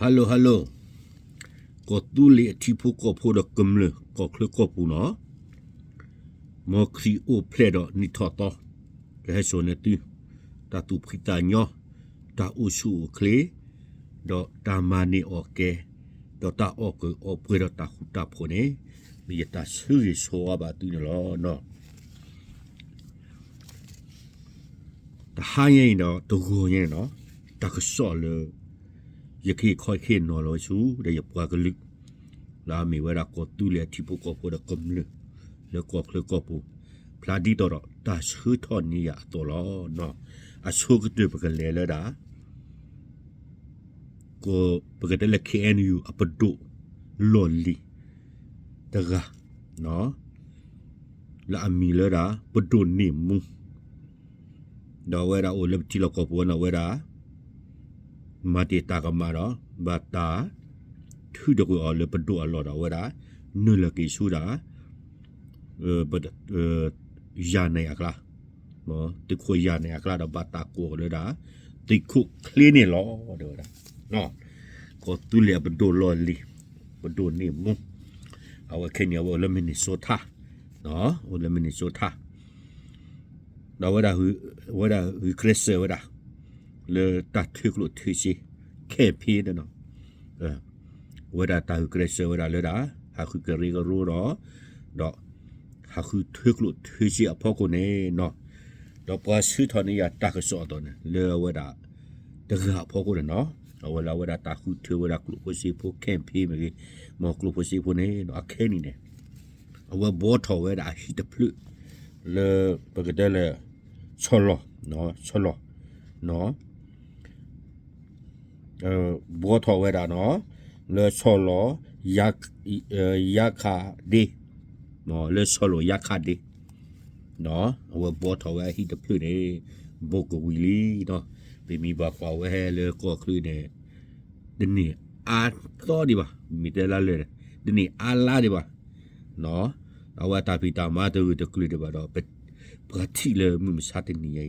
Hello hello, ကီၢ်သူလ့ၤအထံဖိကီၢ်ဖိဒီးကမျၢၢ်ကီၢ်ချၢကီၢ်ပူၤနီၤ, မ်ခရံာ်အိၣ်ဖျဲၣ်ဒီးနံၣ်ထီၣ်သီ, ကဟဲစိာ်န့ၢ်သု တၢ်သူၣ်ဖှံသးညီ, တၢ်အိၣ်ဆူၣ်အိၣ်ချ့, ဒီးတၢ်မၤန့ၢ်အီၣ်ကဲ, ဒီးတၢ်အီၣ်ကၢအီၣ်ပှဲၤဒီးတၢ်ဃူတၢ်ဖိးန့ၣ်, မ့ၢ်ယတၢ်ဆၢဂ့ၤဆၢဝါဘၣ်သုန့ၣ်လီၤ. တဟါညါအံၤဒီးတဂီၤညါန့ၣ်နီၤ, တၢ်ကစီၣ်လၢ ယကဟ့ၣ်ခီဟ့ၣ်နီၤလီၤဝဲဆူ ဒီးယပှၤကလုာ် လၢအမ့ၢ်ဝဲဒၣ်ကီၢ်သူလ့ၤအထံဖိကီၢ်ဖိဒီးကမျၢၢ် လၢကီၢ်ချၢကီၢ်ပူၤ, ဖျါဒ်သိးဒီးတၢ်ဆၢထီၣ်န့ၢ်ယၤအသိးလီၤ. အဆိကတၢၢ်ပကလဲၤလၢဒၣ် ပကတဲလၢ K N U အပဒိၣ်လီၢ်လံၤတဂၤ လၢအမံၤလၢဒၣ် ပဒိၣ်န့ၢ်မူ ဒီးအဝဲဒၣ်အိၣ်လၢပထံလီၢ်ကီၢ်ပူၤန့ၣ် အဝဲဒၣ် မၤတ့ၢ်တၢ်ကမၣ်ဒီး ဘၣ်တၢ်ထုးထီၣ်ကွံာ်အီၤလၢပဒိၣ်အလီၢ်ဒီး အဝဲဒၣ် နုာ်လီၤက့ၤဆူဒၣ် ယၤနဲၣ်အကျါ, သုးခိၣ်ယၤနဲၣ်အကျါဒီး ဘၣ်တၢ်ကိးအီၤလၢဒၣ် သုးခိၣ်ချ့န့ၣ်လီၤ တဲဝဲဒၣ်. ကီၢ်သူလ့ၤအပဒိၣ်လီၢ်လံၤ, ပဒိၣ်န့ၢ်မူ, အဝဲခဲအံၤန့ၣ် အဝဲအိၣ်လၢ Minnesota, အိၣ်လၢ Minnesota ဒီးအဝဲဒၣ် အဝဲဒၣ်ဂုာ်ကျဲးစၢးဝဲဒၣ် လၢတၢ်ထၢကျိၣ်ထၢစ့ campaign န့ၣ်နီၤ, အဝဲဒၣ်တၢ်ဂုာ်ကျဲးစၢးဝဲဒၣ်လၢဒၣ် ဟးဃုကရၢကရိဒီး ဒီး ဟးဃုထၢကျိၣ်ထၢစ့အဖီခိၣ်န့ၣ်နီၤ, ဒီးပှၤဆၢထီၣ်န့ၢ်ယၤတၢ်ကစီၣ်အသိးန့ၣ် လၢအဝဲဒၣ် တဂၤအဖီခိၣ်န့ၣ်နီၤ, အဝဲလၢအဝဲဒၣ်တၢ်ဃုထၢဝဲဒၣ်ကျိၣ်ဖိစ့ဖိ campaign မ့ၢ်ဂ့ၤ, မ်ကျိၣ်ဖိစ့ဖိန့ၣ်နီၤ အခဲအံၤန့ၣ် အဝဲဘှီထီၣ်ဝဲဒၣ်အဟံၣ်တဖျၢၣ် လၢပကတဲလၢ ဆီၣ်လီၤ, ဆီၣ်လီၤ, ဘှီထီၣ်ဝဲဒၣ်နီၤ, လၢဆီၣ်လီၤ ယါခးဒ့, လၢဆီၣ်လီၤယါခးဒ့, အဝဲဘှီထီၣ်ဝဲအဟံၣ်တဖျၢၣ်န့ၣ် ဘူးကဝံၤလံနီၤ, ပမ့ၢ်ဘၣ်ကွၢ်ဝဲလၢကီၢ်ချၢန့ၣ် တန့ၢ်အါသီဒံးဘၣ်, မ့ၢ်တဲလၢလၢာ်, တန့ၢ်အါလါဒံးဘၣ်, အဝဲတၢ်ဖံးတၢ်မၤတဂၢၢ်တကျၢၤဒံးဘၣ်ဒီး ပှၤထံၣ်လၢမုၢ်မဆါတနံၤညါအံၤနီၤ,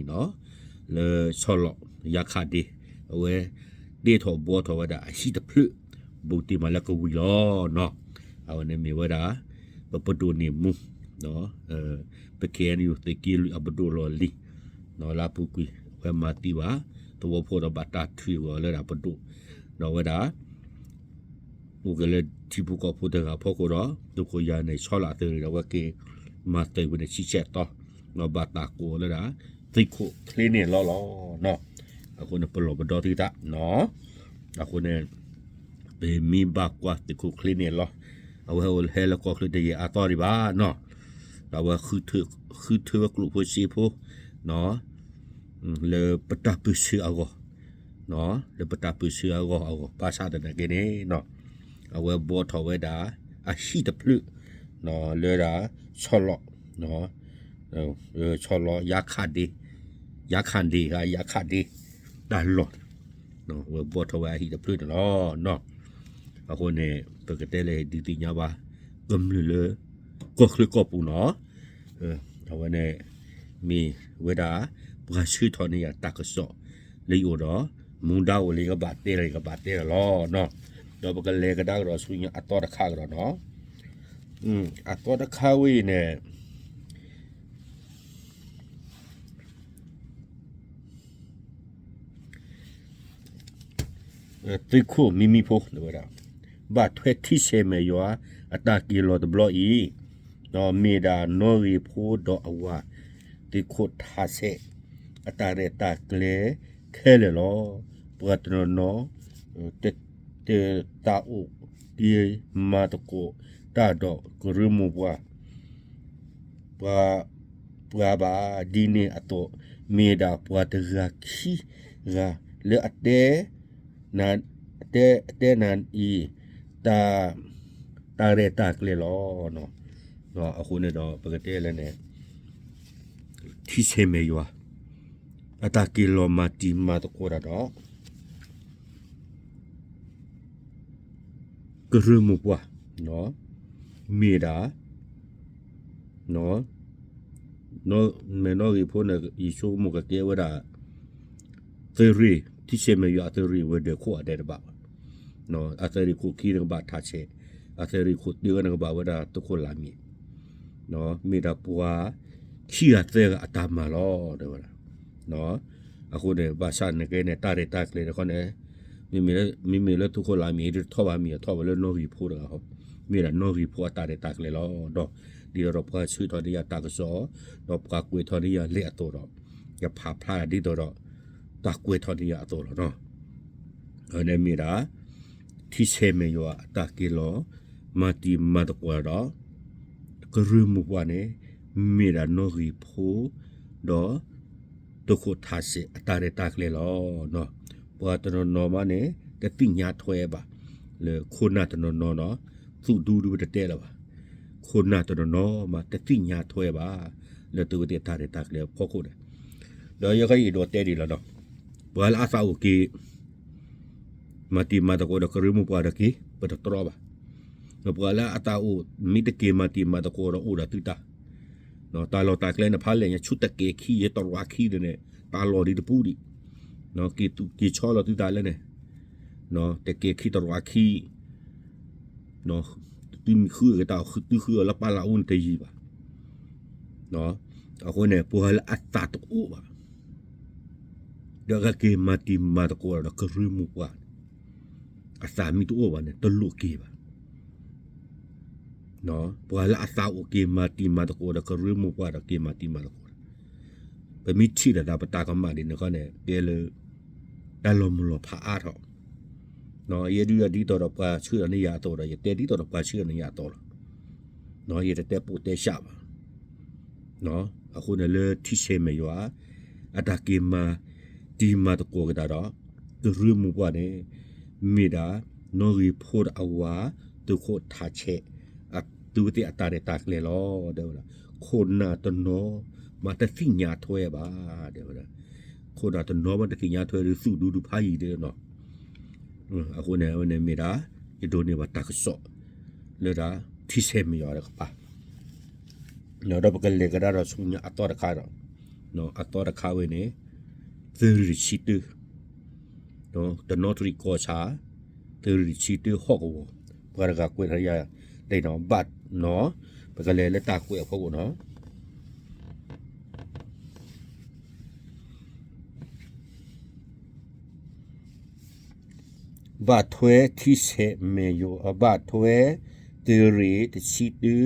လၢဆီၣ်လီၤယါခးဒ့, အဝဲ ဒ့ထီၣ်ဘှီထီၣ်ဝဲဒၣ်အဟံၣ်တဖျၢၣ် ဘူးတ့ၢ်မးလၢကဝံၤလီၤနီၤ, အဝဲန့ၣ်မ့ၢ်ဝဲဒၣ် ပပဒိၣ်န့ၢ်မူ ပ K N U သုးက့လွံၢ်အပဒိၣ်လီၢ်လံၤ လၢအပူၤကွံာ် အဝဲမၤသံဘၣ် သဝီဖိဒီးဘၣ်တၢ်ထုးကွံာ်အီၤလၢဒၣ်ပဒိၣ်, ဒီးအဝဲဒၣ် အိၣ်က့ၤလၢထံဖိကီၢ်ဖိတဂၤအဖီခိၣ်ဒီး သုးခိၣ်ယၤနဲၣ်ဆီလီၤအသရ့ၣ်ဒီး အဝဲက့ၤမၤသံဝဲန့ၣ်ဆံဆဲးသီ, ဒီးဘၣ်တၢ်ကိးအီၤလၢဒၣ် သုးခိၣ်ချ့န့ၣ်လီၤလီၤနီၤ, အဃိန့ၣ် ပလီၢ်ပဒီသုသးနီၤ, အဃိန့ၣ် ပမ့ၢ်ဘၣ်ကွၢ်သုးခိၣ်ချ့န့ၣ်လီၤ, အဝဲဟဲလၢကီၢ်ချၢတယံာ်အါသီဒံးဘၣ်နီၤ, ဒီးအဝဲ ဃုထၢဝဲကျိၣ်ဖိစ့ဖိ လၢပတၢ်ပၢၢ်ဆၢအဂီၢ်, လၢပတၢ်ပၢၢ်ဆၢအဂီၢ်အဂီၢ် ဘၣ်ဆၣ်သနာ်က့န့ၣ် အဝဲဘှီထီၣ်ဝဲဒၣ် အဟံၣ်တဖျၢၣ် လၢဒၣ် ဆီၣ်လီၤ ဆီၣ်လီၤ ယါခးဒ့, ယါခးဒ့ ယါခးဒ့ တၢ်လီၢ်, အဝဲဘှီထီၣ်ဝဲအဟံၣ်တဖျၢၣ်န့ၣ်လီၤ. အဃိန့ၣ် ပကတဲလဲၣ်ဒုးသ့ၣ်ညါဘၣ် ကမျၢၢ်လၢ ကီၢ်ချၢကီၢ်ပူၤနီၤ, အဝဲန့ၣ် မ့ၢ်ဝဲဒၣ် ပှၤဆၢထီၣ်န့ၢ်ယၤတၢ်ကစီၣ်လၢယအိၣ်ဒီး မူဒါအိၣ်လၢယကဘၣ်တဲလီၤ ယကဘၣ်တဲလီၤလီၤ. ဒီးပကလဲၤကဒါကဒီးဆူညါအသီတခါကဒီးနီၤ, အသီတခါဝဲအံၤန့ၣ် သုးခိၣ်မံမံဖိ ဝဲဒၣ် ဘၣ်ထွဲထံဆဲးမဲာ်ယွၤ အတၢ်က့ၤလီၤတဘျီအံၤ, ဒီးမ့ၢ်ဒၣ်နီၣ်ဂံၢ်ဖိဒီးအဝၤ သုးခိၣ်ထးဆဲး အတၢ်ရဲၣ်တၢ်ကျဲၤခဲလၢာ်လီၤ. ပှၤတနီၤနီၤ တ တသးအိၣ်တ့ၢ်မၤသကိးတၢ်ဒီး ကရၢမိၢ်ပှၢ် ပှၤ ပှၤဘၣ်. ဒ်န့ၣ်အသိး မ့ၢ်ဒၣ်ပှၤတဂၤခံဂၤ လၢအတဲ တဲ တဲနၤအံၤ တၢ် တၢ်ရဲၣ်တၢ်ကျဲၤလီၤ. အဃိန့ၣ်ဒီး ပကတဲလဲၣ်န့ၣ် ထံဆဲးမဲာ်ယွၤ အတၢ်က့ၤလီၤမၤတံၤမၤသကိးတၢ်ဒီး ကရၢမိၢ်ပှၢ် မ့ၢ်ဒၣ် မဲာ်နီၣ်ဂံၢ်ဖိန့ၣ် ယဆိကမိၣ်ကကဲဝဲဒၣ် သုးရ့ၣ် ထံဆဲးမဲာ်ယွၤအသုးရ့ၣ်ဝဲၤဒၢးခိၣ်အဒဲးတဘၣ်ဘၣ်. အသုးရ့ၣ်ခိၣ်ခံနကဘၣ်ထးဆဲး, အသုးရ့ၣ်ခိၣ်တၢ်နကဘၣ်ဝဲဒၣ်သုးခိၣ်လးမံၤ, မ့ၢ်ဒၣ်ပှၤခံဂၤသၢဂၤအတၢ်မၤလီၤ တဲဝဲဒၣ်. အဃိန့ၣ် ဘၣ်ဆၣ်နကဲန့ၣ် တၢ်ရဲၣ်တၢ်ကျဲၤတခီန့ၣ် မ့မ့ၢ်လၢသုးခိၣ်လးမံၤ တထီၣ်ဘၣ်မံၤ အထီၣ်ဝဲလၢနီၣ်ဂံၢ်ဖိတဂၤဟီ, မ့ၢ်ဒၣ်နီၣ်ဂံၢ်ဖိအတၢ်ရဲၣ်တၢ်ကျဲၤလီၤ. ဒီးဒ်သိးဒီးပှၤဆှၢထီၣ်န့ၢ်ယၤတၢ်ကစီၣ်, ဒီးပှၤကွဲးထီၣ်န့ၢ်ယၤလံာ်အသိးဒီး ယဖးဖျါဒ်သိးဒီး တၢ်ကွဲးထီၣ်န့ၢ်ယၤအသိးလီၤနီၤ. အဝဲန့ၣ်မ့ၢ်ဒၣ် ထံဆဲးမဲာ်ယွၤအတၢ်က့ၤလီၤ မၤတံၤမၤသကိးဒီး ကရၢမိၢ်ပှၢ်န့ၣ် မ့ၢ်ဒၣ်နီၣ်ဂံၢ်ဖိ ဒီး သုးခိၣ်ထးဆဲးအတၢ်ရဲၣ်တၢ်ကျဲၤလီၤ. ပှၤတနီၤနီၤမးန့ၣ် တသ့ၣ်ညါထွဲဘၣ် လၢခိၣ်နၢ်တနီၤနီၤနီၤ သူၣ်ဒူဒူပတတဲလၢၤဘၣ်. ခိၣ်နၢ်တနီၤနီၤမး တသ့ၣ်ညါထွဲဘၣ် လၢသုဝဲသ့ၣ်အတၢ်ရဲၣ်တၢ်ကျဲၤအဖီခိၣ်န့ၣ်, ဒီးယဲခီယအဲၣ်ဒိးတဲဒ်လီၤနီၤ, ပှၤလၢအသးအိၣ်က့ၤ မၤတံၤမၤသကိးဒီးကရၢမိၢ်ပှၢ်ဒီးက့ၤ ပတတြီဘၣ်. ပှၤလၢအသးအိၣ် မ့ၢ်တက့ၤမၤတံၤမၤသကိးဒီးအိၣ်ဒီးသုတၢ်, တၢ်လီၢ်တၢ်ကျဲန့ၣ် ဖးလဲၢ်ညါ ဆူတကဲၤခံ ယတရီခံန့ၣ် တၢ်လီၢ်ဒ်တပူၤဒံး, က့ၤသူၣ်က့ၤဆီလီၤသုတၢ်လၢန့ၣ်, တကဲၤခံတရီခံ သုမ့ၢ်ဃုအကတၢၢ် သုဃုအီၤလၢပာ်လးအူန့ၣ်တယံာ်ဘၣ်. အဃိန့ၣ် ပှၤလၢအသးတအိၣ်ဘၣ် ဒီးကက့ၤမၤတံၤမၤသကိးဒီးကရၢမိၢ်ပှၢ်န့ၣ် အသးမ့ၢ်တအိၣ်ဘၣ်န့ၣ် တလိၣ်က့ၤဘၣ်. ပှၤလၢအသးအိၣ်က့ၤမၤတံၤမၤသကိးဒီးကရၢမိၢ်ပှၢ်ဒီးက့ၤမၤတံၤမၤသကိး, ပမ့ၢ်ထံၣ်လိာ်သးပတၢ်ကမၣ်ဒ်န့ၣ်ခီန့ၣ် ကဲလၢ တၢ်လီၤမုၢ်လီၤဖးအါထီၣ်, ယဲဒုးဒ်သိးဒီးပှၤဆှၢအီၤန့ၢ်ယၤအသိးဒီး ယတဲဒ်သိးဒီးပှၤဆှၢအီၤန့ၢ်ယၤအသိးလီၤ. ယတတဲပိာ်တဲရှၣ်ဘၣ်. အဃိန့ၣ်လၢထံဆဲးမဲာ်ယွၤ အတၢ်က့ၤမၤတံၤမၤသကိးက့ၤတၢ်ဒီး ကရၢမိၢ်ပှၢ်န့ၣ် မ့ၢ်ဒၣ် နီၣ်ဂံၢ်ဖိဒီးအဝၤ သုးခိၣ်ထးဆဲး အသုဝဲသ့ၣ်အတၢ်ရဲၣ်တၢ်ကျဲၤလီၤ တဲဝဲဒၣ်. ခိၣ်နၢ်တနီၤ မးတသ့ၣ်ညါထွဲဘၣ် တဲဝဲဒၣ်. ခိၣ်နၢ်တနီၤမးတသ့ၣ်ညါထွဲဒီးသူၣ်ဒူဒူဖးယံၤဒ်နီၤ. အဃိန့ၣ် အဝဲန့ၣ်မ့ၢ်ဒၣ် ယဒိးန့ၢ်ဘၣ်တၢ်ကစီၣ် လၢဒၣ် ထံဆဲးမဲာ်ယွၤတကပၤ ဒီးပကလဲၤကဒါဒီးဆူညါအသီတခါဒီး အသီတခါဝဲန့ၣ် သုးရ့ၣ်တဆံတၢ တနီသရံၣ်ကီၢ်ဆၣ် သုးရ့ၣ်တဆံတၢဟီၣ်ကဝီၤ ပှၤတဂၤကွဲးထီၣ်ယၤ တဲနီၤ ဘၣ်နီၤ ပကလဲၤလၢတၢ်ကွဲးအဖီခိၣ်နီၤ ဘၣ်ထွဲထံဆဲးမဲာ်ယိၤ ဘၣ်ထွဲ သုးရ့ၣ်တဆံတၢ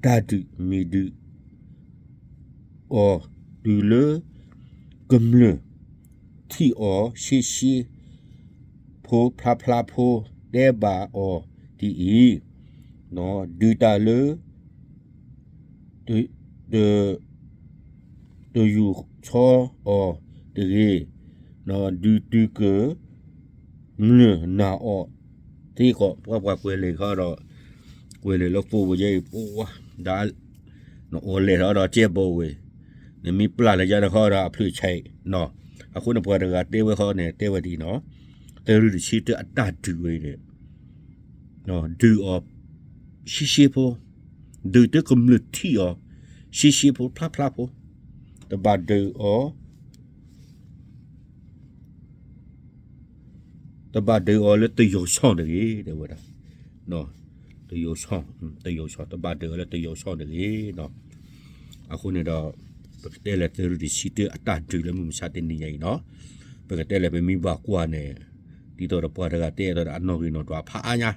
တၢ်ဒုးမ့ၢ်ဒုး အီၤ ဒုးလၢ ကမျၢၢ်ထံၣ်အီၤ ရှ့ရှ့ဖိဖျါဖျါဖိ တဲဘၣ်အီၤဒ်အံၤ, ဒုးတၢ်လၢ တ တယူၤဆီအီၤတဂ့ၤ, ဒုးတုၤက မျၢၢ်နာ်အီၤသ့ကီး ပှၤပှၤကွဲးလံာ်ခီဒီး ကွဲးလံာ်လၢ forward ယဲအံၤ ပဝါ ဒၣ် နအိၣ်လဲၤထီၣ်ဒီးကဲဘီဝဲ နမ့ၢ်ပျၢ်လၢယၤတခီဒီးအဖျၢၣ်ဆဲးနီၤ, အဃိန့ၣ်ပှၤတဂၤတဲဝဲခီန့ၣ် တဲဝဲဒ်နီၤ, သုးရ့ၣ်တဆံတၢအတၢ်ဒုးဝဲန့ၣ် ဒုးအီၤ ရှ့ရှ့ဖိ, ဒုးတုၤကမျၢၢ်ထံၣ်အီၤ ရှ့ရှ့ဖိဖျါဖျါဖိ, တဘၣ်ဒုးအီၤ တဘၣ်ဒုးအီၤလၢတယီၤဆီၣ်တဂ့ၤ တဲဝဲဒၣ်, တယီၤဆီၣ် တယီၤဆီၣ် တဘၣ်ဒုးအီၤလၢတယီၤဆီၣ်တဂ့ၤနီၤ, အဃိန့ၣ်ဒီး ပကတဲလဲၣ်သုးရ့ၣ်တဆံတၢအတၢ်ဒုးလၢမုၢ်မဆါတနံၤညါအံၤနီၤ, ပကတဲလဲၣ်ပမ့ၢ်ဘၣ်ကွၢ်န့ၣ် ဒ်သိးဒီးပှၤတဂၤတဲအသိးဒီးအနီၣ်ဂံၢ်နီၣ်ဒွးဖးအါညါ,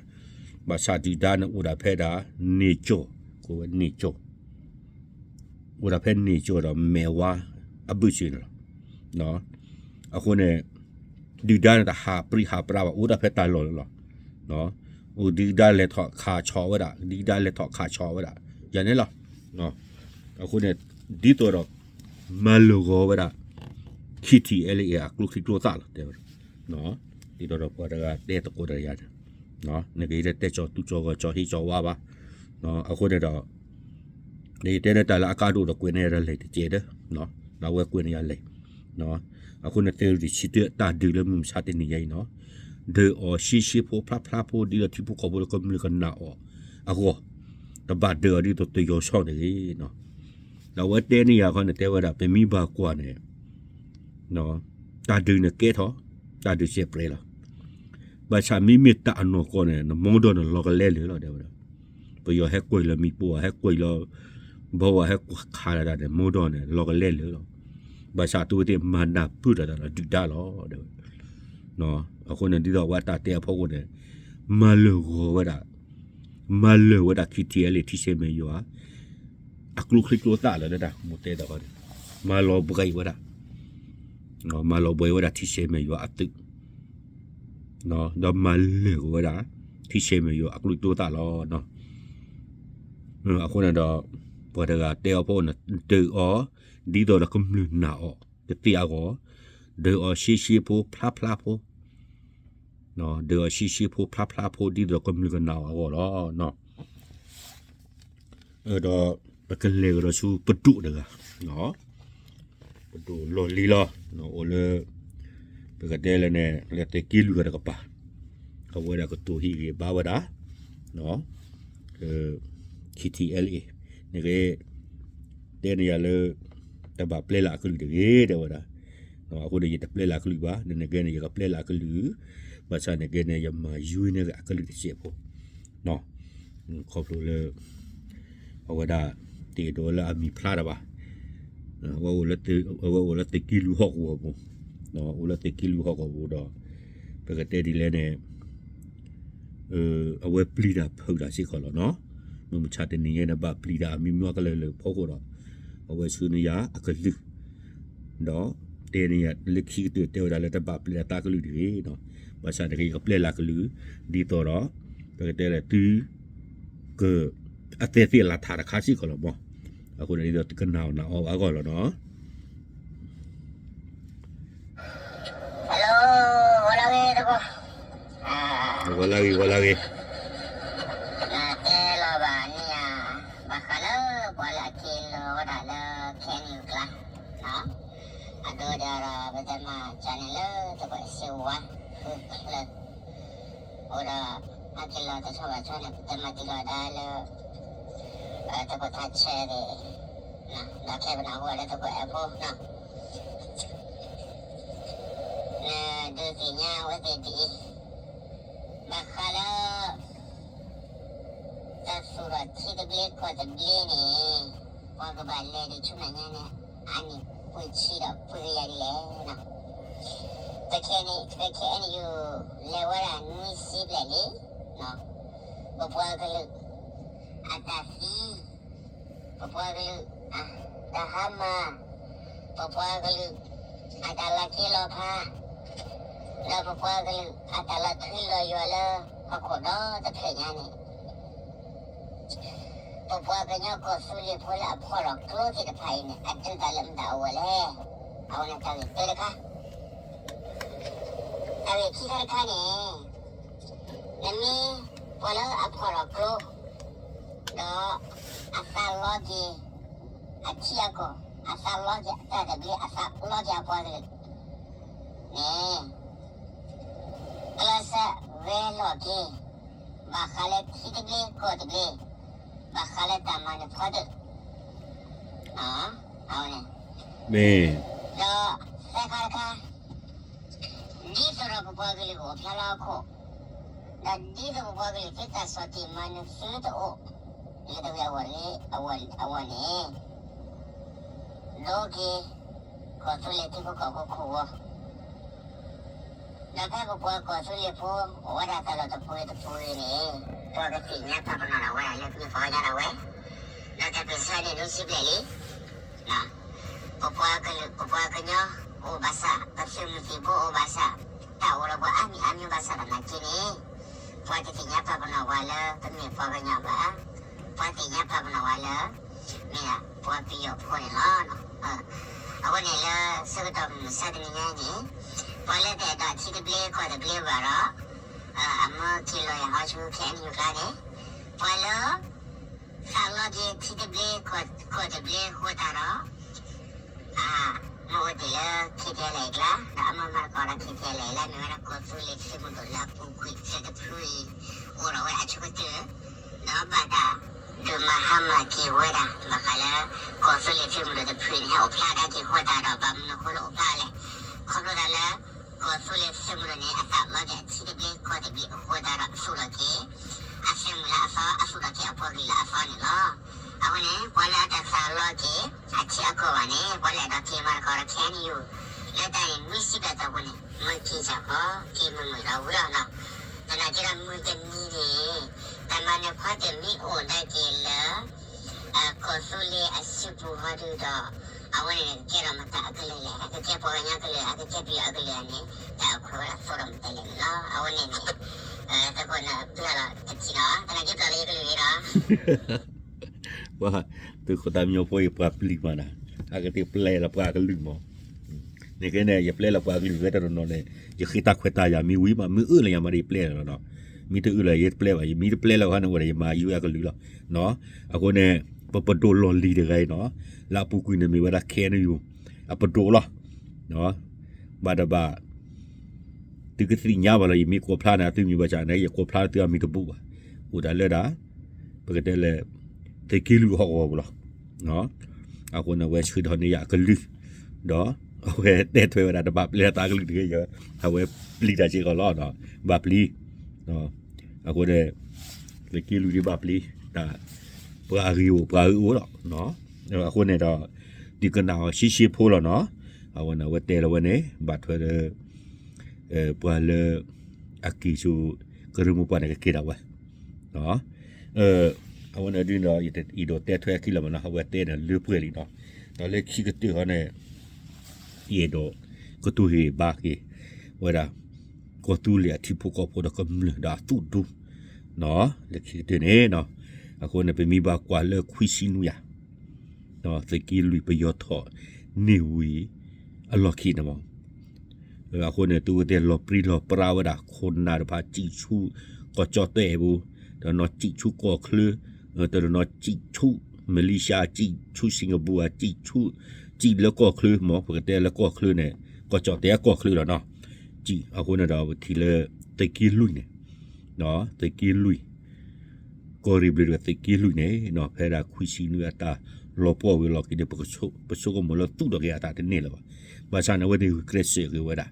ဘၣ်ဆၣ်ဒုၣ်ဒါန့ၣ်အိၣ်ဒၣ်ဖဲဒၣ် န့ၢ်ကၠိၣ် ကိးဝဲန့ၢ်ကၠိၣ် အိၣ်ဒၣ်ဖဲန့ၢ်ကၠိၣ်ဒီးမဲာ်ဝါအဘုၣ်စၢၤန့ၣ်လီၤ. အဃိန့ၣ် ဒုၣ်ဒါန့ၣ်တဟးပြံဟးပြါဘၣ် အိၣ်ဒၣ်ဖဲတၢ်လီၢ်လီၤ. အိၣ်ဒုၣ်ဒါလဲၤထီၣ်ခးဆီၣ်ဝဲဒၣ် ဒုၣ်ဒါလဲၤထီၣ်ခးဆီၣ်ဝဲဒၣ် ယၤန့ၣ်လီၤ. အဃိန့ၣ် ဒ်သိးဒီး မၤလၢာ်ဂီၤဝဲဒၣ် ခံထံၣ် အဲလ်အ့ အကျိချံကျိသၣ်လီၤ တဲဝဲဒၣ် ဒ်သိးဒီးပှၤတဂၤတဲသကိးတၢ်ယၤန့ၣ် နကတဲကၠီၤသူကၠီၤဂီၤကၠီၤဟ့ကၠီၤဝါဘၣ်. အဃိန့ၣ်ဒီး နယတဲန့ၣ်တၢ်လၢအကါဒိၣ်ဒီးကွဲးန့ၢ်ယၤလံာ်တကဲးဒီး ဒီးအဝဲကွဲးန့ၢ်ယၤလံာ်. အဃိန့ၣ်သုးရ့ၣ်တဆံတၢအတၢ်ဒုးလၢမုၢ်မဆါတနံၤညါအံၤနီၤ ဒုးအီၤရှ့ရှ့ဖိဖျါဖျါဖိဒ်သိးထံဖိကီၢ်ဖိလၢကမျၢၢ်ကနာ်အီၤအဂီၢ် တဘၣ်ဒုးအီၤဒ်သိးတယီၤဆီၣ်တဂ့ၤနီၤ. ဒီးအဝဲတဲန့ၢ်ယၤခီန့ၣ် တဲဝဲဒၣ် ပမ့ၢ်ဘၣ်ကွၢ်န့ၣ် တၢ်ဒုးန့ၣ်ကဲထီၣ် တၢ်ဒုးစဲးပြဲးလီၤ. ဘၣ်ဆၣ်မ့မ့ၢ်တၢ်အနီၢ်ကီၢ်န့ၣ် နမိၢ်ဒီးနလီၤကလဲလၢာ်လီၤ တဲဝဲဒၣ်. ပယီၤဟဲကွံာ်လၢမံၤပိၢ် ဟဲကွံာ်လၢ ဘီဝဲ ဟဲခးလၢတၢ်န့ၣ် မိၢ်ဒီးန့ၣ် လီၤကလဲလၢာ်လီၤ. ဘၣ်ဆၣ်အဝဲသ့ၣ်မၤနၢ်ပၢၢ်တၢ်ဒီးဒုၣ်ဒါလီၤ တဲဝဲ. အဃိန့ၣ် ဒ်သိးအဝဲအတၢ်တဲအဖီခိၣ်န့ၣ် မၤလၢာ်ဂီၤဝဲဒၣ် မၤလၢာ်ဝဲဒၣ် ခ့ထံအဲလ် ထံဆဲမဲာ်ယွၤ အကျိချံကျိသၣ်လီၤ ဒ်တၢ်မိၢ်တဲတၢ်ဃီန့ၣ် မၤလီၤဘှံးဝဲဒၣ် မၤလီၤဘှံးဝဲဒၣ်ထံဆဲမဲာ်ယွၤအသုး ဒီးမၤလၢာ်ဝဲဒၣ် ထံဆဲမဲာ်ယွၤအကျိချံကျိသၣ်လီၤ. အဃိန့ၣ်ဒီး ပှၤတဂၤတဲအီၤဖီန့ၣ် ဒုးအီၤ ဒ်သိးဒီးကမျၢၢ်နာ်အီၤကသ့အဂီၢ်, ဒုးအီၤရှဲရှဲဖိဖျါဖျါဖိ, ဒုးအီၤရှဲရှဲဖိဖျါဖျါဖိ ဒ်သိးဒီးကမျၢၢ်ကနာ်အီၤအဂီၢ်လီၤ. ဒီးပကလဲၤကဒီးဆူပဒိၣ်တဂၤ, ပဒိၣ်လီၢ်လံၤလီၤ, အိၣ်လၢ ပကတဲလၢန့ၣ် လၢသုးက့လွံၢ်ဂၤတကပၤ, အဝဲဒၣ်ကတိၤဟ့ၣ်ဂ့ၤဘၣ်ဝဲဒၣ် ခ့ထံအဲလ်အ့ နက တဲန့ၢ်ယၤလၢ တဘၣ်ပျဲလၢအကလုၢ်တဂ့ၤ တဲဝဲဒၣ်. အဃိန့ၣ် ယတပျဲလၢအကလုၢ်ဘၣ်, နနကဲန့ၣ် ယကပျဲလၢအကလုၢ်, ဘၣ်ဆၣ်နကဲန့ၣ် ယမၤယွၤန့ၢ်အကလုၢ်တစဲးဖိ ခီဖျိလၢ အဝဲဒၣ် တအဲၣ်ဒိးလၢအမံၤဖျါတၢ်ဘၣ်, အဝဲအိၣ်လၢသုးက့လွံၢ်ဟီၣ်ကဝီၤပူၤ, အိၣ်လၢသုးက့လွံၢ်ဟီၣ်ကဝီၤပူၤဒီး ပကတဲဒ်လဲၣ်န့ၣ် အဝဲပျံၤတၢ်ဖုးတၢ်စ့ၢ်ကီးလီၤနီၤ. မုၢ်မဆါတနံၤညါန့ၣ် ဘၣ်ပျံၤတၢ်အမံၤမံၤကလၢာ်လၢဖီခိၣ်ဒီး အဝဲဆှၢန့ၢ်ယၤအကလုၢ်, ဒီးတဲန့ၢ်ယၤလၢခံကတၢၢ် တဲဝဲဒၣ်လၢတဘၣ်ပျဲလၢတၢ်ကလုၢ်တဂ့ၤ, ဘၣ်ဆၣ်န့ၣ်က့ၤကပျဲလၢကလုၢ် ဒ်သိးဒီး ပကတဲလၢသု က အသဲသ့ၣ်လၢထးတခါစ့ၢ်ကီးလီၤမး, အဃိန့ၣ်ဒ်သိးသုကနာ်အီၤနာ်အီၤအဂီၢ်လီၤနီၤ. ဂီၤလၢဂ့ၤ ဂီၤလၢဂ့ၤ, တဲလီၤဘၣ်န့ၣ်ဧါ, ဘၣ်ဃးလၢပှၤလၢအက့ၤလီၤဝဲဒၣ်လၢ ခဲအံၤကျါ, အဒိဒီးပတဲမၤကန့ၣ်လၢတကွဲးစ့ဝါ ဖုချၢ အိၣ်ဒီး အက့ၤလီၤတဆီဘၣ်ဆီန့ၣ် ပတဲမၤတံၢ်လီၤဒါလၢ တကွဲးထးဆဲးသ့ၣ်, ဒီးခဲပနၢ်ဟူလၢတကွဲးအဖိနီၤ, နဒုးသ့ၣ်ညါအဝဲသ့ၣ်ဒ်အံၤ, ဘၣ်ဃးလၢ တၢ်သူၣ်ထီၣ်ထံတဘျ့ကီၢ်တဘျ့န့ၣ် ပှၤကဘၣ်လဲၤဒံးဆူမဲာ်ညါန့ၣ် အနံၣ်ပှဲၤဆံဒီးပှဲၤကယၤဒ်လဲၣ်နီၤ. ပခဲအံၤ ပခဲအံၤန့ၣ် လဲၤဝဲဒၣ်နွံဆံဘျဲၣ်လံ, ပပှၤကလုာ် အတၢ်သံ, ပပှၤကလုာ် တၢ်ဟါမၢ်, ပပှၤကလုာ် အတၢ်လီၤက့ၤလီၤဖး, ဒီးပပှၤကလုာ်အတၢ်လီၤထွံလီၤယွၤလၢဟီၣ်ခိၣ်ဒီတဖျၢၣ်ညါန့ၣ် ပပှၤကညီကီၢ်သူလ့ၤဖိလၢအဖီၣ်ထီၣ်ကျိသ့ၣ်တဖၣ်အံၤန့ၣ် အဒုးတၢ်လၢမတၤအဝဲလဲၣ်. အဝဲန့ၣ်တၢ်ဂ့ၢ်တၢတခါ, တၢ်ဂ့ၢ်ခံခါတခါန့ၣ် နမ့ၢ်ပှၤလၢအဖီၣ်ထီၣ်ကျိ ဒီးအသးလီက့ၤ အထံအကီၢ်, အသးလီက့ၤအတၢ်သဘျ့, အသးလီက့ၤအပှၤကလုာ်န့ၣ် ကျဲးစၢးဂဲၤလိာ်က့ၤ ဘၣ်ဃးလၢထံတဘျ့ကီၢ်တဘျ့, ဘၣ်ဃးလၢတၢ်မၤနၢၤဖီဒၢၣ်, အဝဲန့ၣ်, ဒီးသၢခါတခါ ဒ်သိးဒီးပပှၤကလုာ်ကအိၣ်ဖျါလၢဟီၣ်ခိၣ်, ဒီးဒ်သိးပပှၤကလုာ်သုတၢ်ဆီၣ်တံၢ်မၤနၢၤသုတအိၣ် လၢတဝံၤအဂီၢ်တဂ့ၤ, အဝဲန့ၣ် ဒိက့ၤ ကီၢ်သူလ့ၤထံဖိကီၢ်ဖိခိၣ်ဝီၤ, ဒီးဖဲပပှၤကီၢ်သူလ့ၤဖိ အိၣ်ဝဲဒၣ်တၢ်လီၢ်တပူၤဂ့ၤတပူၤဂ့ၤန့ၣ် ပှၤကသ့ၣ်ညါပာ်ပနီၣ်ဒၣ်ဝဲဒၣ်လၢပမ့ၢ်ပှၤကညီဒၣ်ဝဲ, ဒီးတၢ်ပၢၢ်ဆၢန့ၣ် နွံဆံဘျဲၣ်လံ ပပှၤကလုာ် ပပှၤကညီအိၣ်ဘၣ်ဆၣ်, ပသုးမုၢ်သံၣ်ဘိအိၣ်ဘၣ်ဆၣ်, တၢ်အိၣ်ဒီးပှၤအါမံၤအါမံၤဘၣ်ဆၣ်သနာ်က့န့ၣ်, ပှၤတသ့ၣ်ညါပာ်ပနီၣ်ပှၤလၢပမ့ၢ်ပှၤကညီဘၣ်, ပှၤသ့ၣ်ညါပာ်ပနီၣ်ပှၤလၢ မ့ၢ်ဒၣ်ပှၤပယီၤဖိန့ၣ်လီၤ. အဃိန့ၣ်လၢဆၢကတီၢ်မုၢ်မဆါတနံၤညါအံၤန့ၣ်, ပှၤလၢတအဲၣ်ဒိးထံတဘျ့ကီၢ်တဘျ့ဘၣ်ဒီး, အမ့ၢ်က့ၤလီၤယၤဟီဆူ ခဲအံၤန့ၣ် ကျါန့ၣ်, ပှၤလၢ သးလီက့ၤထံတဘျ့ကီၢ်တဘျ့အဃိသတးဒီး, မ့ၢ်အိၣ်တ့ၢ်လၢ ခဲထံလၢအကျါ, ဒီးအမ့ၢ်မၤသကိးဒီး ခဲထံလၢအလၢမ့ၢ်ဝဲဒၣ်ကီၢ်သူလ့ၤသုးမုၢ်ဒိၣ်လၢအပူၤကွံာ်သၢတဖုအံၤ, အိၣ်ဒီးဝဲအဆိကတၢၢ်, ဒီးဘၣ်တၢ်ဒုးမၤဟါမၢ်က့ၤဝဲဒၣ် ဘၣ်ဃးလၢ ကီၢ်သူလ့ၤသုးမုၢ်ဒိၣ်တဖုန့ၣ် ဟဲအိၣ်ဖျါဒၣ်က့ၤအဃိသတးဒီး ဘၣ်မနုၤအဃိလၢအိၣ်ဖျါလဲၣ်, ခီဖျိသးလၢ ကီၢ်သူလ့ၤသုးမုၢ်ဒိၣ်န့ၣ် အသးလီက့ၤအထံတဘ့ၣ်ကီၢ်တဘ့ၣ်အဃိသတးဒီး အသူၣ်လီၤက့ၤ အသုးမုၢ်လၢအသီ အသူၣ်လီၤက့ၤအပှၤကလုာ်လၢအသီန့ၣ်လီၤ. အဝဲန့ၣ် ပှၤလၢအတသးလီက့ၤ အထံအကီၢ်ဘၣ်န့ၣ် ပှၤလၢအဲၣ်ဒိးက့ၤမၤသကိးဒီး KNU လၢတၢ်န့ၣ် နွံဆံဘျဲၣ်တီၢ်ပူၤန့ၣ် မ့ၢ်က့ၤစ့ၢ်ကီး က့ၤမုာ်မုာ်ဒီးဝံၤလီၤနီၤ. သနာ်က့ဒီးမုၢ်တနံၤန့ၣ် တၢ်မၤနၢၤဖီတၢၣ်မ့ၢ်အိၣ်ဒၣ်က့ၤလၢ ကီၢ်သူလ့ၤအစုပူၤဟီဒုဒီး အဝဲန့ၣ်ကကဲထီၣ်မတၤအကလုာ်လဲၣ်, အကကဲပှၤကညီကလုာ် အကကဲပယီၤအကလုာ်န့ၣ် တၢ်အခွဲးဝဲဒၣ်သိဒီးမတၤလဲၣ်န့ၣ်လီၤ. အဝဲန့ၣ်န့ၣ် သကိးနပျၢ်လီၤတထံၣ်နီၤ, သနာ်က့ပျၢ်လၢယကလုၢ်ဂ့ၤနီၤ. ပှၤ သုးခိၣ်သးမံညီဖိအံၤပှၤပျံၤမးနီၤ, အကသ့ၣ်ပျဲလီၤပှၤကလုၢ်မး. န့ၣ်ကဲန့ၣ် ယပျဲလီၤပှၤကလုၢ်ဝဲတနီၤနီၤန့ၣ် ယဃ့တၢ်ခွဲးတၢ်ယာ်မ့ၢ်ဝံၤမး, မ့ၢ်အၢၣ်လီၤယၤမးဒီးယပျဲလီၤနီၤ. မ့ၢ်တအၢၣ်လီၤယၤ ယတပျဲဘၣ်, ယမ့ၢ်တပျဲလီၤအခါန့ၣ်ဝဲဒီး ယမၤယုၢ်အကလုၢ်လီၤ. အဃိန့ၣ် ပပဒိၣ်လီၢ်လံၤတဂၤအံၤနီၤ, လၢအပူၤကွံာ်န့ၣ်မ့ၢ်ဝဲဒၣ် KNU အပဒိၣ်လီၤ. ဘၣ်တဘၣ် သုကသ့ၣ်ညါဘၣ်လီၤ, ယမ့ၢ်ကိးဖျါန့ၣ် သုမံၤဘၣ်ဆၣ်န့ၣ် ယကိးဖျါသုအမံၤတဘူၣ်ဘၣ်. အိၣ်ဒၣ်လၢဒၣ် ပကတဲလၢ သုးက့လွံၢ်ဟီၣ်ကဝီၤပူၤလီၤ. အဃိန့ၣ် အဝဲဆှၢထီၣ်န့ၢ်ယၤအကလုၢ်, ဒီးအဝဲတဲထွဲဝဲဒၣ် တဘၣ်ပျဲလီၤသးကလုၢ်တဂ့ၤ, အဝဲပျံၤတၢ်စ့ၢ်ကီးလီၤ. ဘၣ်ပျံၤ, အဃိန့ၣ် သုးက့လွံၢ်ဒ်ဘၣ်ပျံၤ, တၢ်ပှၤအဂ့ၤအိၣ်ပှၤအဂ့ၤအိၣ်လီၤ. အဃိန့ၣ်ဒီး ဒုးကနၣ်အီၤရှဲရှဲဖိလီၤနီၤ. အဝဲန့ၣ် အဝဲတဲလီၤဝဲန့ၣ် ဘၣ်ထွဲဒီး ပှၤလၢ အက့ၤဆူ ကရၢမိၢ်ပှၢ်န့ၣ် ကက့ၤဒၣ်ဝဲ အဝဲန့ၣ်ဒ်န့ၣ်ဒီး ယဒိးတဲထွဲအခံလီၤမးနီၤ, အဝဲတဲန့ၣ်လၢပှဲၤလံနီၤ. ဒီးလၢခံကတၢၢ်ဃီန့ၣ် ယအဲၣ်ဒိးကတိၤဟ့ၣ်ဘၣ်က့ၤဝဲဒၣ် ကီၢ်သူလ့ၤအထံဖိကီၢ်ဖိဒီးကမျၢၢ်ဒီးအသုးဒူ လၢခံကတၢၢ်န့ၣ်နီၤ. အဃိန့ၣ် ပမ့ၢ်ဘၣ်ကွၢ်လၢခွံဆံနွံယၤ သုးက့လွံၢ်ပယီၤထီၣ်န့ၢ်ဝံၤအလီၢ်ခံန့ၣ်မး အဃိန့ၣ် သုဝဲသ့ၣ်လီၤပြံလီၤပြါဝဲဒၣ် ခိၣ်နၢ်တဖၣ်စံၣ်ဆူၣ်ကီၢ်ကၠီၣ်တဲၣ်ပူၤ, တနီၤစံၣ်ဆူၣ်ကီၢ်ချၢ, တနီၤစံၣ်ဆူၣ် Malaysia, စံၣ်ဆူၣ် Singapore စံၣ်ဆူၣ်, စံၣ်လၢကီၢ်ချၢမး, ပကတဲလၢကီၢ်ချၢန့ၣ် ကီၢ်ကၠီၣ်တဲၣ်ကီၢ်ချၢလီၤနီၤ. အဃိန့ၣ်ဒီး ပထံၣ်လၢ သုးက့လွံၢ်န့ၣ် သုးက့လွံၢ် ကီၢ်ရ့ၣ်ဘျ့းဒီးသုးက့လွံၢ်န့ၣ် ဖဲဒၣ်ခွံဆံနွံအတၢ်လီၤပှီၢ်ဝံၤအလီၢ်ခံန့ၣ် ပဆိကမိၣ်လၢသူၣ်ထီၣ်က့ၤအသးတန့ၢ်လၢၤဘၣ်. ဘၣ်ဆၣ်န့ၣ် အဝဲသ့ၣ်ဂုာ်ကျဲးစၢးက့ၤဝဲဒၣ်